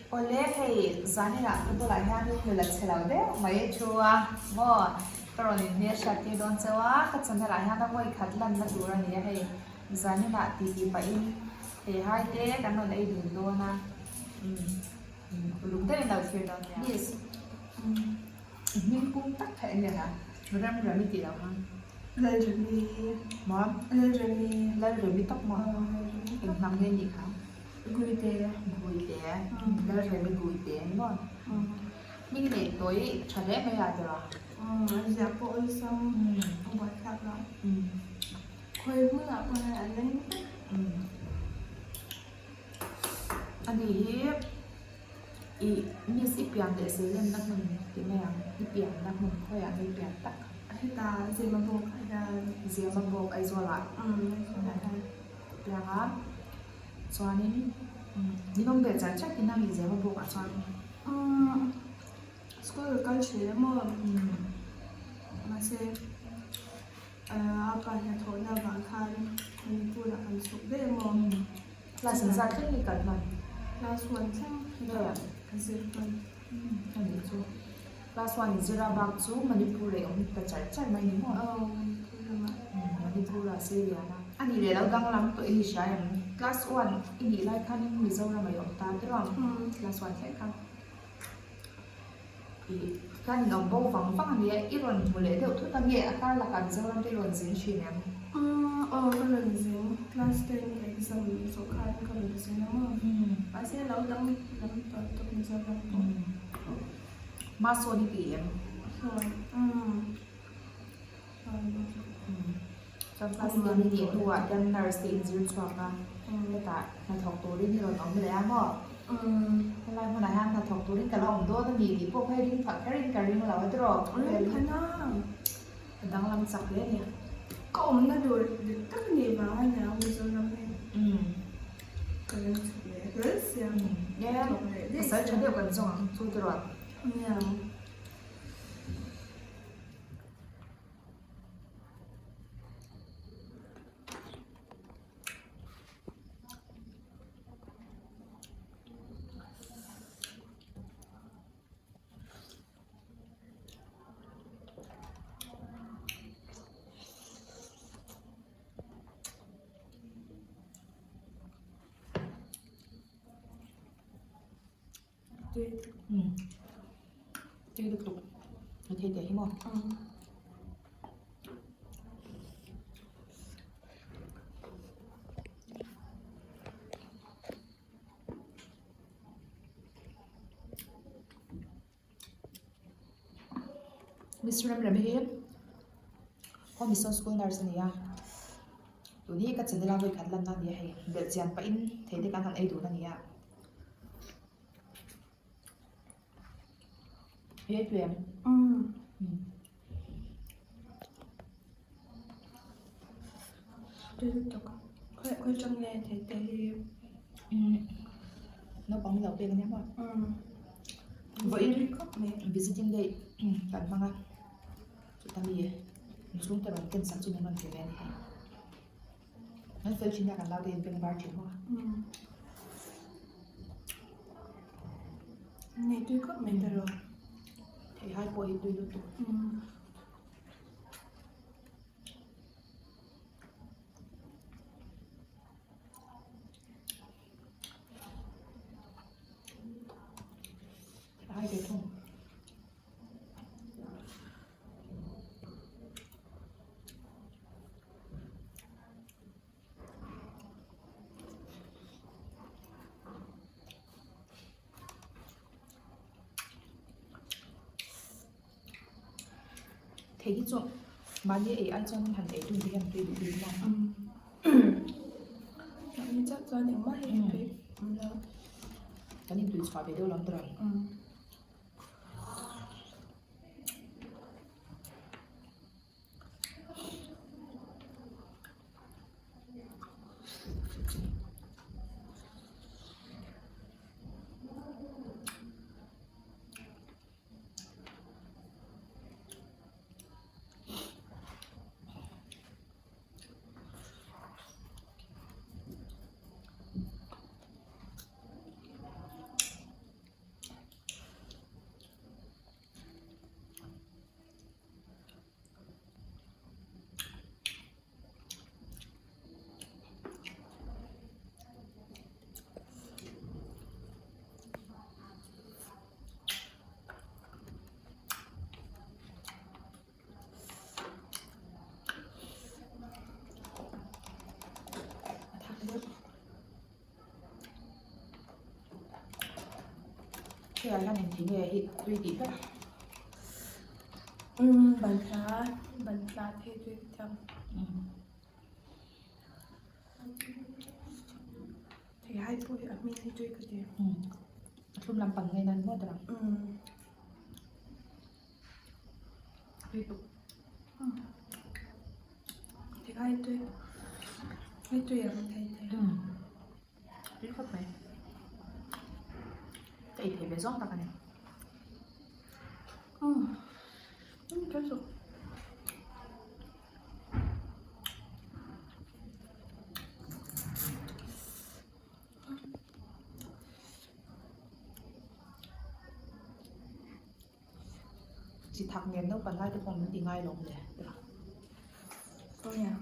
Awle hei zaninah ka bulah hianin nula chhe lo deuh mai a thu a maw ka rawn inhmel hriat tir dawn chauh a ka channel ah hian a vawi khat lanna tur a ni a hei zaninah titi pahin hei hai te kan rawn ei dun dawn a umm uluk deuhin lo thlir dawn nia. Miss i hming pum tak kha eng nge ha Remremi tih loh kha. Lalremi. Maw? Lalremi. Lalremi tawk maw? Eng hnam nge nih kha? Guite. Guite. Lalremi Guite ni maw? Hming neih tawi tha hle mai a tira. A ziah pawh awlsam a buaithlak lo. Khawi hmunah pawh hian an leng vek. Ani hi i miss i pian leh zeilenna hmun ti mai ang, i pianna hmun khawiah nge i pian tak? Heta Zemabawk ah hian. Zemabawk Aizawlah. Aizawlah hian. Piang a, chuanin min awm ve char char tihna a ni Zemabawk ah chuan. School kal thin emaw mahse a pa hnathawhna avang khan Manipur ah kan chhuk daih emaw. Class engzat thleng nge kal hman? Class one thleng ka zir hman. A nih chu. Class one in zir a bak chu Manipur leh awm ta char char mai ni maw? Aw Manipur ramah. Manipur ah Seilian a. A nih leh lo danglam tawh i ni hria em? Class one i nih lai khanin Mizoram ah i awm ta tiraw ang? Class one thleng khan. I khan in awm bo vang vang a nia, i rawn hmu leh deuh thut a nge a kar lakah Mizoram te i rawn zin thin em? Aw ka rawn zin, class ten exam zawh khan ka rawn zin a maw? Mahse lo dang lam tawh tawp Mizoram pawh. Hma sawn i ti em? Sawn umm sawn Chuan class ten i nih hnuah hian nurse te inzir chhuak a, hetah hnathawk turin i rawn awm leh a maw? Helai hmunah hian hnathawk turin ka la awm dawn a ni tih pawh kha i ring phah kherin ka ring lo a tiraw? Ring phah na. A danglam chak hle a ni. Ka awmna tur dik tak a nih vang a nia Mizoram hi. Ka ring chhuk leh hle sia. Pasal tha deuh kan zawng ang chu tiraw? Nia. Umm tui lutuk a thei teh hi maw. Miss Remremi hi Home Mission School nurse a ni a tun hi ka channel a vawikhat lanna a ni a hei belhchian pahin thei te kan han ei dun a ni a. He tui em? Umm. Tui lutuk. Khawi khawi tang nge thei te hi? Umm. Naupang lo pek ania maw? Umm. Vawiin visiting day kan hmang a, chuta mi chhungte rawn ken sak chu min rawn ti ve a ni hei. An fel thin a kan naute in beng var thin maw? Umm. Nei tui khawp mai ta rawh. Thei hai pawh hi tui lutuk. Umm. Thei hai ve thung. Thei hi chu mahni ei ai chuan han ei dun te hian tui duh bik maw? Mahni chauh chuan engmah hi tui awm lo. Kan intui chhuah ve deuh lam tawh ang. Hriat hian engti nge hi tui tih ber? Umm banhla banhla phei tui ka thiam. Thei hai pawh hi a hming hi tui ka ti. A thlum lampang ngei nan maw tawh ang. Tui tuk. Thei hai tui. Hei tui ang thei thei. Tui khawp mai. Ka ei thei ve zawng tak a ni. Ka chuk. Chi thak nen naupang lai te pawh min ti ngai lo le. Aw ya.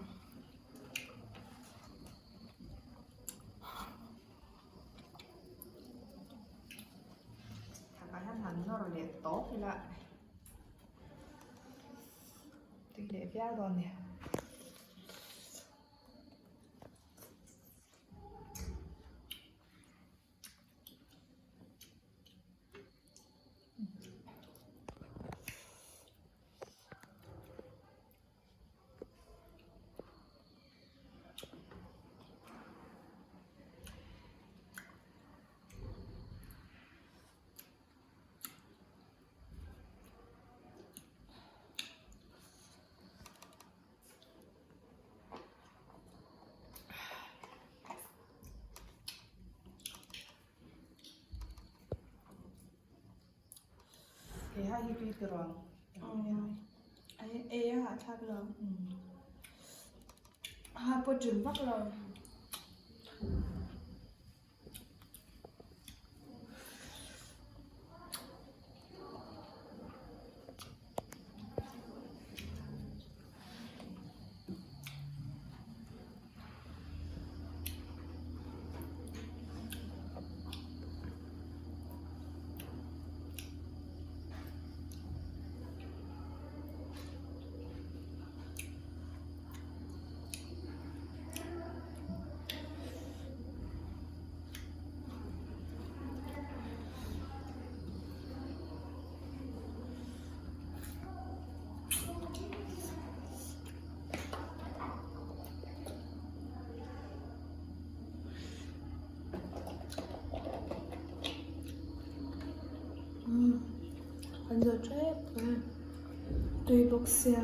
Thakah hian han nawr leh tawp ila tui leh viau dawn a ni. He hai hi tui tiraw ang. Ai ei a hahthlak lo. Ha pawh ṭin vak lo. An zo tep mai tui bawk sia.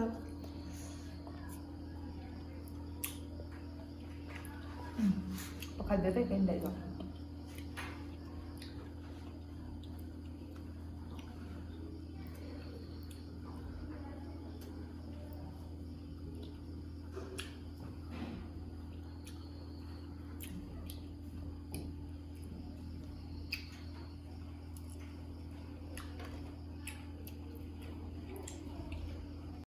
Pakhat ve vek a indaih lo.